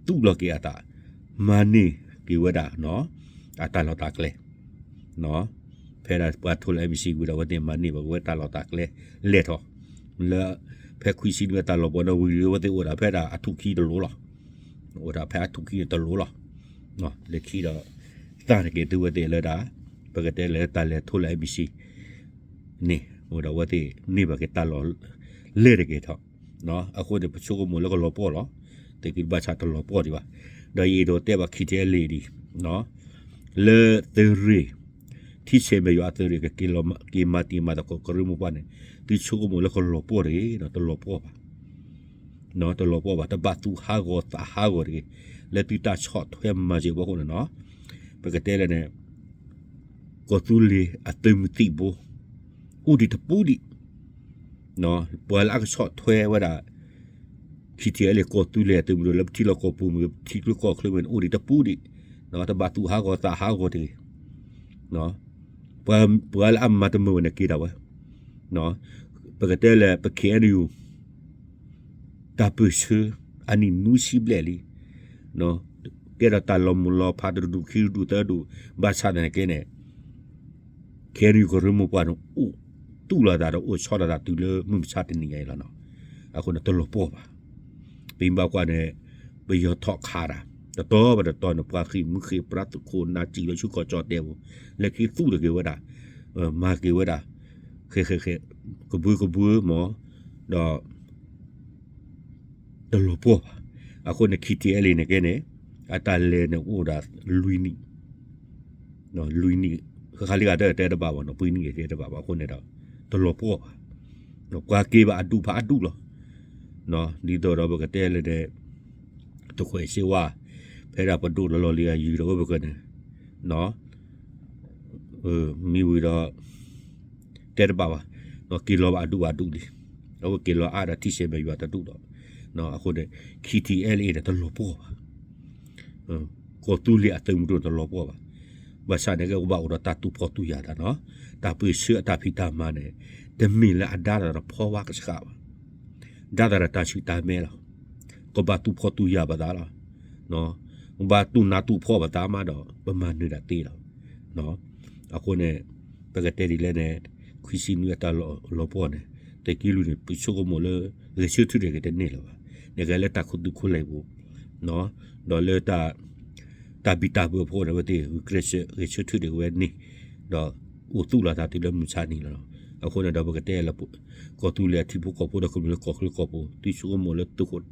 သူၣ်ထီၣ်က့ၤအသး မၤန့ၢ်က့ၤဝဲဒၣ် အတၢ်လီၢ်တၢ်ကျဲ ဖဲဒၣ်ပှၤထိလၢ NCA ဝံၤဒီး အဝဲသ့ၣ်မၤန့ၢ်ဘၣ်က့ၤဝဲတၢ်လီၢ်တၢ်ကျဲ လဲၢ်ထီၣ် လၢ ဖဲခွံဆံနွံအတၢ်လီၤပှီၢ်န့ၣ်ဝံၤဒီး အဝဲသ့ၣ်အိၣ်ဒၣ်ဖဲဒၣ်အထူၣ်ခံတလိၤလီၤ. အိၣ်ဒၣ်ဖဲအထူၣ်ခံန့ၣ်တလိၤလီၤ. လၢခံဒီး သၣ်န့ၣ်က့ၤသုဝဲသ့ၣ်လၢဒၣ် ပကတဲလၢတၢ်လဲၤထိလၢ NCA န့ၣ် အိၣ်ဒီးအဝဲသ့ၣ်န့ၢ်ဘၣ်က့ၤတၢ်လီၢ် လဲၢ်တက့ၢ်ထီၣ်. အဃိန့ၣ် ပဆိကမိၣ်လၢကလီၤပှီၢ်လီၤ. သုးက့ဘၣ်ဆၣ်တလီၤပှီၢ်ဒံးဘၣ်. ဒီးယအဲၣ်ဒိးတဲဘၣ် KTLA ဒံး လၢသုးရ့ၣ် ထံဆဲးမဲာ်ယွၤအသုးရ့ၣ် ကက့ၤမၤတံၤမၤသကိးကရၢမိၢ်ပှၢ်န့ၣ် သုဆိကမိၣ်လၢကလီၤပှီၢ်တဂ့ၤ, တလီၤပှီၢ်ဘၣ်. တလီၤပှီၢ်ဘၣ်, တဘၣ်သူၣ်ဟးဂီၤသးဟးဂီၤတဂ့ၤ. လၢသုတၢ်ဆီၣ်ထွဲမၤစၢၤဘၣ်အဃိန့ၣ်နီၤ, ပကတဲလဲၣ်န့ၣ် ကီၢ်သူလ့ၤအသုးမုၢ်သံၣ်ဘိ အိၣ်ဒံးတပူၤဒံး, ပှၤလၢအကဆီၣ်ထွဲဝဲဒၣ် KTLA ကီၢ်သူလ့ၤအသုးမုၢ်ဒိၣ် လၢပထံလီၢ်ကီၢ်ပူၤမ့ၢ်ဂ့ၤ ပထံချၢကီၢ်ချၢမ့ၢ်ဂ့ၤန့ၣ် အိၣ်ဒံးတပူၤဒံး, တဘၣ်သူၣ်ဟးဂီၤသးဟးဂီၤတဂ့ၤ. ပှၤလၢအမၤတမုာ်ဝဲန့ၣ်က့ၤဒၣ်ဝဲ, ပကတဲလဲၣ် ပ KNU တၢ်ပၢၢ်ဆၢ အနံၣ်နွံဆံဘျဲၣ်လံ, ကဲထီၣ်တၢ်လီၤမုၢ်လီၤဖးတဒူၣ်ခံဒူၣ်သၢဒူၣ်, ဘၣ်ဆၣ်သနာ်က့န့ၣ် KNU ကရၢမိၢ်ပှၢ်န့ၣ် အိၣ်သူၣ်လီၤသးဒီးအိၣ်ဆီလီၤသးတုၤလၢမုၢ်မဆါတနံၤညါအံၤလီၤနီၤ. အဃိန့ၣ် တလီၤပှီၢ်ဘၣ်. ပမ့ၢ်ဘၣ်ကွၢ်န့ၣ် ပယီၤထီၣ်ခးတၢ် တတီၤဘၣ်တတီၤန့ၣ် ပှၤဃ့ၢ်မုၢ်ဃ့ၢ်ပြါသုးခိၣ်နၢ်စံၣ်လီၤဆူကီၢ်ကၠီၣ်တဲၣ်ပူၤ လၢခံသူၣ်ထီၣ်က့ၤဝဲဒၣ်, မၤက့ၤဝဲဒၣ် ဃဲးဃဲးဃဲး ကဘှၢကဘှၢမး ဒီး တလီၤပှီၢ်ဘၣ်. အဃိန့ၣ် KTLA န့ၣ်ကဲန့ၣ် အတၢ်လဲၤန့ၣ်အိၣ်ဒၣ်လွံၢ်နံၣ်, လွံၢ်နံၣ် ဃၣ်ဃၣ်လံဂၤတတဲတဘၣ်ဘၣ်နီၤ, ပှဲၤနံၣ်တဲတဘၣ်ဘၣ်အဃိန့ၣ်ဒီး တလီၤပှီၢ်ဘၣ်. ပှၤက့ၤဘၣ်အဒူၣ်ဖးအဒူၣ်လီၤ. ဒ်သိးဒီးပကတဲလဲၣ်န့ၣ် သုးခိၣ်စ့ဝါ ဖဲဒၣ်ပဒိၣ်လီၤလီၤလံအယုၢ်ဒီးဝဲပကန့ၣ် မ့ၢ်ဝံၤဒီး တဲတဘၣ်ဘၣ်, က့ၤလီၤဘၣ်အဒူၣ်ဘၣ်အဒူၣ်လံ, အဝဲက့ၤလီၤအါဒီးထံဆဲးမဲာ်ယွၤတဒူၣ်ဒီး, အဃိန့ၣ် KTLA န့ၣ် တလီၤပှီၢ်ဘၣ်. ကီၢ်သူလ့ၤအသုးမုၢ်ဒိၣ်တလီၤပှီၢ်ဘၣ်. ဘၣ်ဆၣ်န့ၣ်ကဲ ကဘၣ်အိၣ်ဒီးတၢ်သူၣ်ဖှီၣ်သူၣ်ယာ်တၢ်နီၤ, တၢ်ပၢၢ်ဆၢအတၢ်ဖံးတၢ်မၤန့ၣ် တမ့ၢ်လၢအဒါတၢ်ဒီးဖီဝါကဆှးဘၣ်, ဒါတၢ်ဒီးတၢ်ဆူၣ်တၢ်မဲလီၤ. ကဘၣ်သူၣ်ဖှီၣ်သူၣ်ယာ်ပသးလီၤ. ဘၣ်တူၢ်နးတူၢ်ဖှီၣ်ပသးမးဒီး ပမၤနၢၤဒၣ်သ့လီၤ. အဃိန့ၣ် ပကတဲဒ်လဲၣ်န့ၣ် ခွံဆံနွံအတၢ်လီၤပှီၢ်န့ၣ် သုးက့လွံၢ်န့ၣ် ပဆိကမိၣ်လၢ ဂဲၤဆၢထၢၣ်ဒၣ်က့ၤတန့ၢ်လၢၤဘၣ်. နကဲလၢတၢ်ခူသူၣ်ခူလံာ်ပူၤ ဒီးလၢ တၢ်ဘံၣ်တၢ်ဘၢအဖီခိၣ်န့ၣ် အဝဲသ့ၣ်ဂုာ်ကျဲးစၢးဂဲၤဆၢထၢၣ်ဒၣ်က့ၤဝဲန့ၣ် ဒီးအိၣ်သူၣ်လီၤသးတုၤလၢမုၢ်ဆါနံၤလီၤ. အဃိန့ၣ်ဒီးပကတဲလၢ ကီၢ်သူလ့ၤအထံဖိကီၢ်ဖိဒီးကမျၢၢ်လၢကီၢ်ချၢကီၢ်ပူၤ သုဆိကမိၣ်လၢ သုးခိၣ်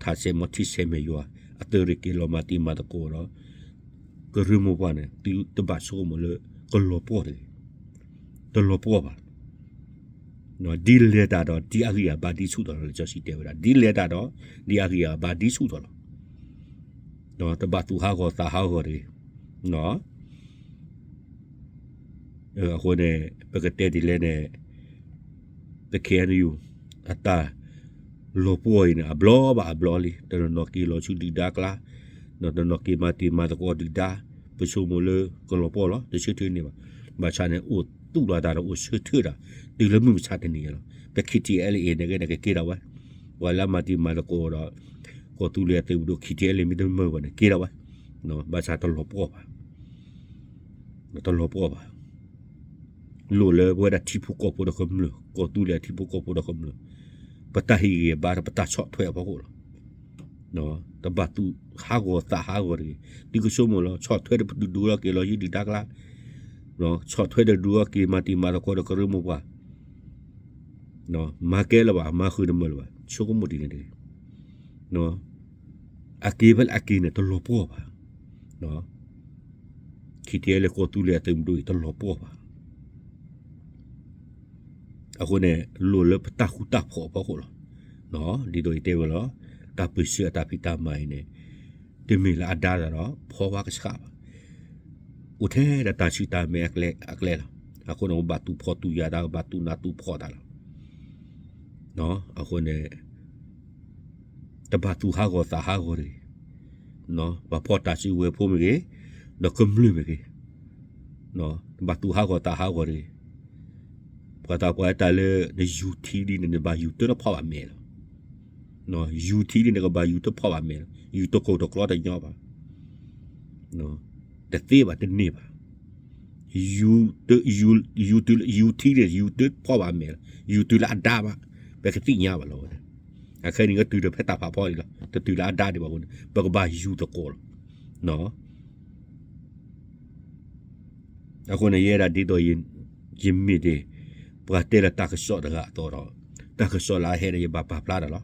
ထးဆဲးမီထံဆဲးမဲာ်ယွၤ အသုးရ့ၣ်က့ၤလီၤမၤတံၤမၤသကိးဒီး ကရၢမိၢ်ပှၢ်န့ၣ် သုတဘၣ်ဆိကမိၣ်လၢ ကလီၤပှီၢ်တဂ့ၤ, တလီၤပှီၢ်ဘၣ်. ဒ်လဲၤတၢ်ဒီး ဒ်အဂံၢ်အဘါဒ်ဆူၣ်ထီၣ်လီၤ လံာ်စီဆှံတဲဝဲဒၣ် ဒ်လဲၤတၢ်ဒီး ဒ်အဂံၢ်အဘါဒ်ဆူၣ်ထီၣ်လီၤ. တဘၣ်သူၣ်ဟးဂီၤသးဟးဂီၤတဂ့ၤ. အဃိန့ၣ် ပကတဲဒ်လဲၣ်န့ၣ် ပ ခ့ၣ်အဲၣ်ယူၣ် အတၢ်လီၤပှီၢ်အံၤန့ၣ် အဘျီဘၣ်အဘျီလံ တနီၤနီၤက့ၤလီၤဆူဒုၣ်ဒါကျါ, တနီၤက့ၤမၤတံၤမၤသကိးဒုၣ်ဒါ, ပဆိကမိၣ်လၢကလီၤပှီၢ်လီၤ တဆၢထၢၣ်န့ၢ်ဘၣ်. ဘၣ်ဆၣ်န့ၣ် အိၣ်သူၣ်လီၤသးဒီးအိၣ်ဆၢထၢၣ်တၢ် တုၤလၢမုၢ်မဆါတနံၤအံၤလီၤ. ပ ခ့ၣ်ထံၣ်အဲၣ်လ့ၣ်အ့ၣ် န့ၣ်ဂ့ၤန့ၣ် ကက့ၤဒၣ်ဝဲ, ပှၤလၢအမၤတံၤမၤသကိးဒီး ကီၢ်သူလ့ၤအသုးမုၢ်ဒိၣ် ခ့ၣ်ထံၣ်အဲၣ်လ့ၣ် မ့ၢ်တမၤဘၣ်န့ၣ် က့ၤဒၣ်ဝဲ, ဘၣ်ဆၣ်တလီၤပှီၢ်ဘၣ် တလီၤပှီၢ်ဘၣ်. လိၣ်လၢပဝဲဒၣ်ထံဖိကီၢ်ဖိဒီးကမျၢၢ် ကီၢ်သူလ့ၤအထံဖိကီၢ်ဖိဒီးကမျၢၢ် ပတၢ်ဟ့ၣ်ဂံၢ်ဘါဒီးပတၢ်ဆီၣ်ထွဲအဖီခိၣ်လီၤ. တဘၣ်သူၣ်ဟးဂီၤသးဟးဂီၤတဂ့ၤ. သုကဆိကမိၣ်လီၤ ဆီၣ်ထွဲဒီးပဒုးဒိၣ်ထီၣ်က့ၤလီၤယုၢ်ဒုၣ်ဒါကျါ, ဆီၣ်ထွဲဒီးဒုးထီၣ်က့ၤမၤတံၤမၤသကိးဒီးကရၢမိၢ်ပှၢ် မၤကဲလၢၤဘၣ် မၤဃုာ်တမၢလၢၤဘၣ် ဆိကမိၣ်ဒ်န့ၣ်တဂ့ၤ. အက့ၤဖဲလဲၣ်အက့ၤန့ၣ် တလီၤပှီၢ်ဘၣ်. ခ့ၣ်ထံၣ်အဲၣ်လ့ၣ်ကီၢ်သူလ့ၤအသုးမုၢ်ဒိၣ်အံၤ တလီၤပှီၢ်ဘၣ်. အဃိန့ၣ် လိၣ်လၢပတၢ်ဃူတၢ်ဖိးအဖီခိၣ်လီၤ. ဒ်သိးယတဲဝဲလီၤ တၢ်ပၢၢ်ဆၢအတၢ်ဖံးတၢ်မၤအံၤန့ၣ် တမ့ၢ်လၢအဒါတၢ်ဒီး ဖီဝါကဆှးဘၣ်. အိၣ်ထဲဒၣ်တၢ်ဆူၣ်တၢ်မဲအကျဲလီၤ. အဃိန့ၣ် ပဘၣ်သူၣ်ဖှီၣ်သူၣ်ယာ်တၢ် ပဘၣ်သူၣ်နးသူၣ်ဖှီၣ်တၢ်လီၤ. အဃိန့ၣ် တဘၣ်သူၣ်ဟးဂီၤသးဟးဂီၤတဂ့ၤ. ပှၤဖီၣ်တၢ်စုကဝဲၤဖိမ့ၢ်ဂ့ၤ, ဒီးကမျၢၢ်မ့ၢ်ဂ့ၤ, တဘၣ်သူၣ်ဟးဂီၤသးဟးဂီၤတဂ့ၤ. ပှၤသးပှၢ်တၢ်လၢနယူၤထံဒ်န့ၣ် နဘၣ်ယူၤတၢ်တဖီၣ်ဘၣ်မဲာ်လီၤ. ယူၤထံဒ်န့ၣ် ကဘၣ်ယူၤတဖီၣ်ဘၣ်မဲာ်လီၤ. ယူၤတကိၢ်တကျီတညီဘၣ်. တသ့ဘၣ်တန့ၢ်ဘၣ်. ယူၤ, ယူၤထံန့ၣ် ယူၤတဖီၣ်ဘၣ်မဲာ်လီၤ. ယူၤတုၤလၢအဒါဘၣ်, ပကသ့ၣ်ညါဘၣ်လီၤဝဲန့ၣ်. အခဲအံၤန့ၣ် ကတုၤဒီးဖဲတၢ်ဖးဖီအံၤလီၤ. တတုၤလၢအဒါဒံးဘၣ်အဃိန့ၣ် ပကဘၣ်ယူၤသကိးလီၤ. အဃိန့ၣ် ယဲဒၣ်ဒ်သိး ယမ့ၢ်ဒၣ် ပှၤတဲလၢတၢ်ကစီၣ်တဂၤအသိးဒီး တၢ်ကစီၣ်လၢအဟဲဒီး ယဘၣ်ပာ်ဖျါတၢ်လီၤ.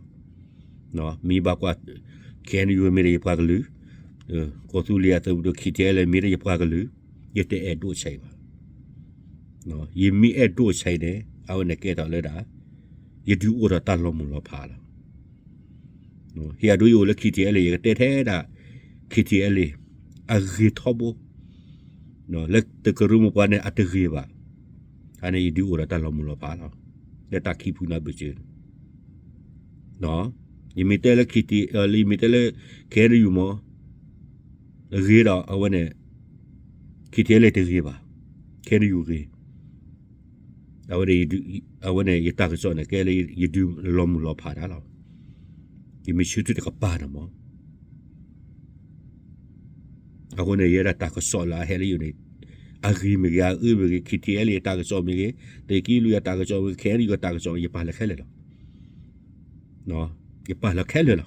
မ့ၢ်ဘၣ်ကွၢ် ခ့ၣ်အဲၣ်ယူၣ် မ့ၢ်ဒီးယပှၤကလုာ်, ကီၢ်သူလ့ၤအသုးမုၢ်ဒိၣ် ခ့ၣ်ထံၣ်အဲၣ်လ့ၣ် မ့ၢ်ဒီးယပှၤကလုာ်, ယတအဲၣ်ဒိးဆံးဘၣ်. ယမ့ၢ်အဲၣ်ဒိးဆံးန့ၣ် အဝဲန့ၣ်ကဲထီၣ်လၢဒၣ် ယဒုးအိၣ်ထီၣ်တၢ်လီၤမုၢ်လီၤဖးလီၤ. ဟ့ၣ်အဒိ ယအိၣ်လၢ ခ့ၣ်ထံၣ်အဲၣ်လ့ၣ် ယကတဲထဲဒၣ် ခ့ၣ်ထံၣ်အဲၣ်လ့ၣ် အဂ့ၤထီဘိ လၢသုးကရၢမိၢ်ပှၢ်န့ၣ် အတဂ့ၤဘၣ်. အန့ၣ် ယဒုးအိၣ်ဒီးတၢ်လီၤမုၢ်လီၤဖးလီၤ. လၢတၢ်ခံဖုနၢ်ဘၢၣ်စၢၤန့ၣ် ယမ့ၢ်တဲလၢ ခ့ၣ်ထံၣ်, ယမ့ၢ်တဲလၢ ခ့ၣ်အဲၣ်ယူၣ် မ့ၢ် ဂ့ၤဒီး အဝဲန့ၣ် ခ့ၣ်ထံၣ်အဲၣ်လ့ၣ်တဂ့ၤဘၣ်. ခ့ၣ်အဲၣ်ယူၣ်ဂ့ၤ. အဝဲန့ၣ် ယတၢ်ကစီၣ်န့ၣ် ကဲလၢယဒုးလီၤမုၢ်လီၤဖးတၢ်လီၤ. ယမ့ၢ်ဆၢထၢၣ်တကပၤန့ၣ်မ့ၢ် အဃိန့ၣ် ယဲဒၣ်တၢ်ကစီၣ်လၢအဟဲလၢယိာ်န့ၣ် အဂ့ၤမ့ၢ်ဂ့ၤ အအၢမ့ၢ်ဂ့ၤ ခ့ၣ်ထံၣ်အဲၣ်လ့ၣ်အတၢ်ကစီၣ်မ့ၢ်ဂ့ၤ သုးက့လွံၢ်အတၢ်ကစီၣ်မ့ၢ်ဂ့ၤ ခ့ၣ်အဲၣ်ယူၣ်အတၢ်ကစီၣ် ယပာ်လၢခဲလၢာ်လီၤ. ယပာ်လၢခဲလၢာ်လီ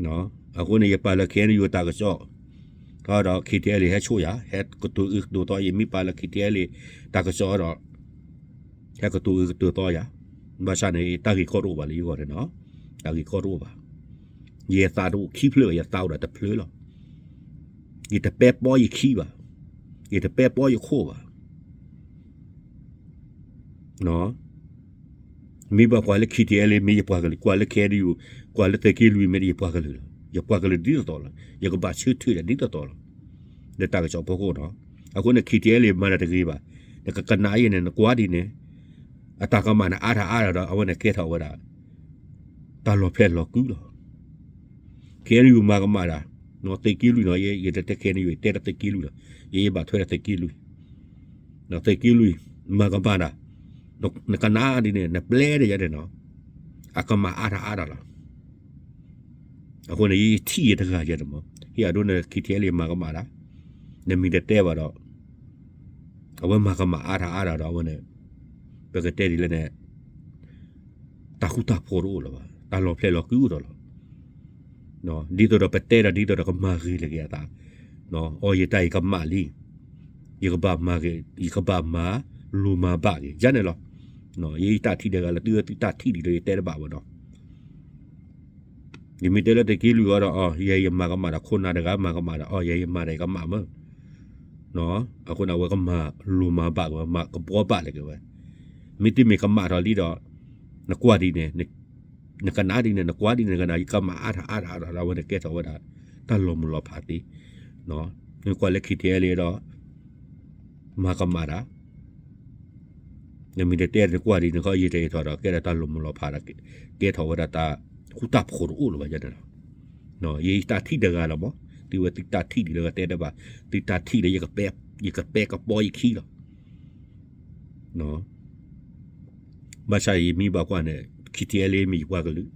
ၤ. အဃိန့ၣ် ယပာ်လၢ ခ့ၣ်အဲၣ်ယူၣ်အတၢ်ကစီၣ် ဒီး ခ့ၣ်ထံၣ်အဲၣ်လ့ၣ် ဟဲဆိၣ်ယၤ ဟဲကတိၤအၢကတိၤသီ ယမ့ၢ်ပာ်လၢ ခ့ၣ်ထံၣ်အဲၣ်လ့ၣ် တၢ်ကစီၣ်ဒီး ဟဲကတိၤအၢကတိၤသီယၤ. ဘၣ်ဆၣ်န့ၣ် တၢ်ဂ့ၢ်ကီတအိၣ်ဘၣ်လၢယဂီၢ်န့ၣ်နီၤ. တၢ်ဂ့ၢ်ကီတအိၣ်ဘၣ်. ယသးတအိၣ်ခံဖျၢၣ်ဘၣ် ယသးအိၣ်ဒီးတဖျၢၣ်လီၤ. ယတပဲပီယခံဘၣ်. ယတပဲပီယခိၣ်ဘၣ်. မ့ၢ်ဘၣ်ကွၢ်လၢ ခ့ၣ်ထံၣ်အဲၣ်လ့ၣ် မ့ၢ်ယပှၤကလုာ်, ကွၢ်လၢ ခ့ၣ်အဲၣ်ယူၣ်, ကွၢ်လၢသုးက့လွံၢ် မ့ၢ်ဒၣ်ယပှၤကလုာ်လီၤ. ယပှၤကလုာ်ဒ်သိးသိးလီၤ. ယကဘၣ်ဆၢထၢၣ်ဒၣ်ဒ်သိးသိးလီၤ. လၢတၢ်ကစီၣ်ဖီခိၣ်နီၤ. အဃိန့ၣ် ခ့ၣ်ထံၣ်အဲၣ်လ့ၣ် မၤတၢ်တဂ့ၤဘၣ်. နကကနၣ်ယဲန့ၣ် နကွၢ်ဒ်န့ၣ် အတၢ်ကမၣ်န့ၣ် အါထီၣ်အါထီၣ်ဒီး အဝဲန့ၣ်ကဲထီၣ်ဝဲဒၣ် တၢ်လီၤဖျဲၣ်လီၤကုၢ်လီၤ. ခ့ၣ်အဲၣ်ယူၣ်မၤကမၣ်တၢ်, သုးက့လွံၢ်နီၤ, ယတတဲ ခ့ၣ်အဲၣ်ယူၣ် ယတဲဒၣ်သုးက့လွံၢ်လီၤ. ယဘၣ်ထွဲဒီးသုးက့လွံၢ်, သုးက့လွံၢ် မၤကမၣ်တၢ်, နကနၣ်ဒ်န့ၣ် နပျဲဒီးယၤန့ၣ်နီၤ, အကမၣ်အါထီၣ်အါထီၣ်လီၤ. အဃိန့ၣ် ယထံၣ်ယတဂၤယဲန့ၣ်မး, ဟ့ၣ်အဒိန့ၣ် ခံထံၣ်အဲလၢယမၤကမၣ်ဒၣ်, နမံၤတတဲဘၣ်ဒီး အဝဲမၤကမၣ်အါထီၣ်အါထီၣ်ဒီး အဝဲန့ၣ် ပကတဲဒ်လဲၣ်န့ၣ် တၢ်ဃူတၢ်ဖိးတအိၣ်လၢၤဘၣ်, တၢ်လီၤဖျဲၣ်လီၤကုအိၣ်ထီၣ်လီၤ. ဒ်သိးဒီးပတဲဒီး ဒ်သိးဒီးကမၤဂ့ၤလၢက့ၤအသး, အီယတၢ်အံၤကမၣ်လံ, ယကဘၣ်မၤဂ့ၤ, ယကဘၣ်မၤလိၤမၤဘၣ်က့ၤ ယၤန့ၣ်လီၤ. ယတၢ်ထံၣ်တဂၤလၢသုဝဲသုတၢ်ထံၣ်ဒ်သိးယတဲတဘၣ်ဘၣ်နီၤ. ယမ့ၢ်တဲလၢသုးက့လွံၢ်အီၤဒီး အီ ယဲယမၤကမၣ်ဒီး ခိၣ်နၢ်တဂၤမၤကမၣ်ဒီး အီ ယဲယမၤဒီးယကမၣ်မး, အဃိန့ၣ် အဝဲကမၤလိၤမၤဘၣ်က့ၤဝဲ မၤကဘှီဘၣ်လၢက့ၤဝဲ, မ့တမ့ၢ်ကမၣ်ထီၣ်လံဒီး နကွၢ်ဒ်န့ၣ် နကနၣ်ဒ်န့ၣ် နကွၢ်ဒ်န့ၣ် နကနၣ် ယကမၣ်အါထီၣ်အါထီၣ်အါထီၣ်ဒီး အဝဲန့ၣ်ကဲထီၣ်ဝဲဒၣ် တၢ်လီၤမုၢ်လီၤဖးသ့, နကွၢ်လၢ ခံထံၣ်အဲလၢ ဒီး မၤကမၣ်တၢ် နမ့ၢ်တတဲနကွၢ်ဒ်န့ၣ် ခီယံာ်တအံၤထီၣ်ဒီး ကဲဒၣ်တၢ်လီၤမုၢ်လီၤဖးဒီး ကဲထီၣ်ဝဲဒၣ်တၢ် ဃူတၢ်ဖိးတအိၣ်လၢၤဘၣ်ယဲန့ၣ်လီၤ. ယတၢ်ထံၣ်တဂၤလီၤမး, သုဝဲသုတၢ်ထံၣ်ဒ်လၢကတဲတဘၣ်, သုတၢ်ထံၣ်လၢ ယကပဲကပီယခံလီၤ. ဘၣ်ဆၣ်ယမ့ၢ်ဘၣ်ကွၢ်န့ၣ် ခံထံၣ်အဲလၢမ့ၢ်ယပှၤကလုာ်,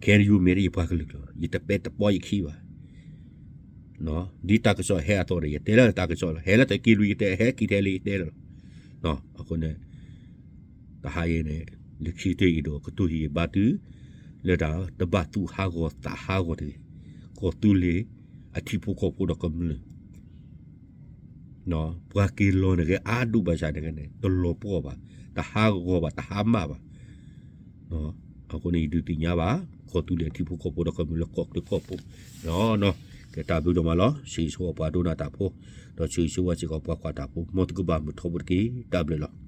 ခဲအံၤမ့ၢ်ဒၣ်ယပှၤကလုာ်လီၤ, ယတပဲတပီယခံဘၣ်. ဒ်တၢ်ကစီၣ်ဟဲအသိးန့ၣ် ယတဲလၢတၢ်ကစီၣ်လီၤ, ဟဲလၢသုးက့လွံၢ်ယတဲ ဟဲခံထံၣ်အဲလၢယတဲလီၤ. အဃိန့ၣ် တဟါအံၤန့ၣ် လၢခံတအံၤဒီး ကတိၤဟံၣ်ဘါသု လၢတၢ်တဘၣ်သူၣ်ဟးဂီၤသးဟးဂီၤတဂ့ၤ, ကီၢ်သူလ့ၤ အထံဖိကီၢ်ဖိဒီးကမျၢၢ် ပှၤက့ၤလီၤန့ၣ်ဂ့ၤ အါဒူၣ်ဘၣ်ဆၣ်န့ၣ်ဂ့ၤန့ၣ် တလီၤပှီၢ်ဘၣ်, တဟးဂီၤဘၣ်, တဟါမၢ်ဘၣ်. အဃိန့ၣ် ယဒုးသ့ၣ်ညါဘၣ် ကီၢ်သူလ့ၤအထံဖိကီၢ်ဖိဒီးကမျၢၢ်လၢကီၢ်ချၢကီၢ်ပူၤလီၤ. ကဲတၢ်ဘျုးဒိၣ်မးလီၤ. ဆၢဂ့ၤဆၢဝါပှၤဒိကနၣ်တၢ်ဖိ, ဒီးဆၢဂ့ၤဆၢဝါစ့ၢ်ကီးပှၤကွၢ်တၢ်ဖိ, မ်သုကဘၣ်မုာ်ထီဘိတက့ၢ်. တၢ်ဘျုးလီၤ.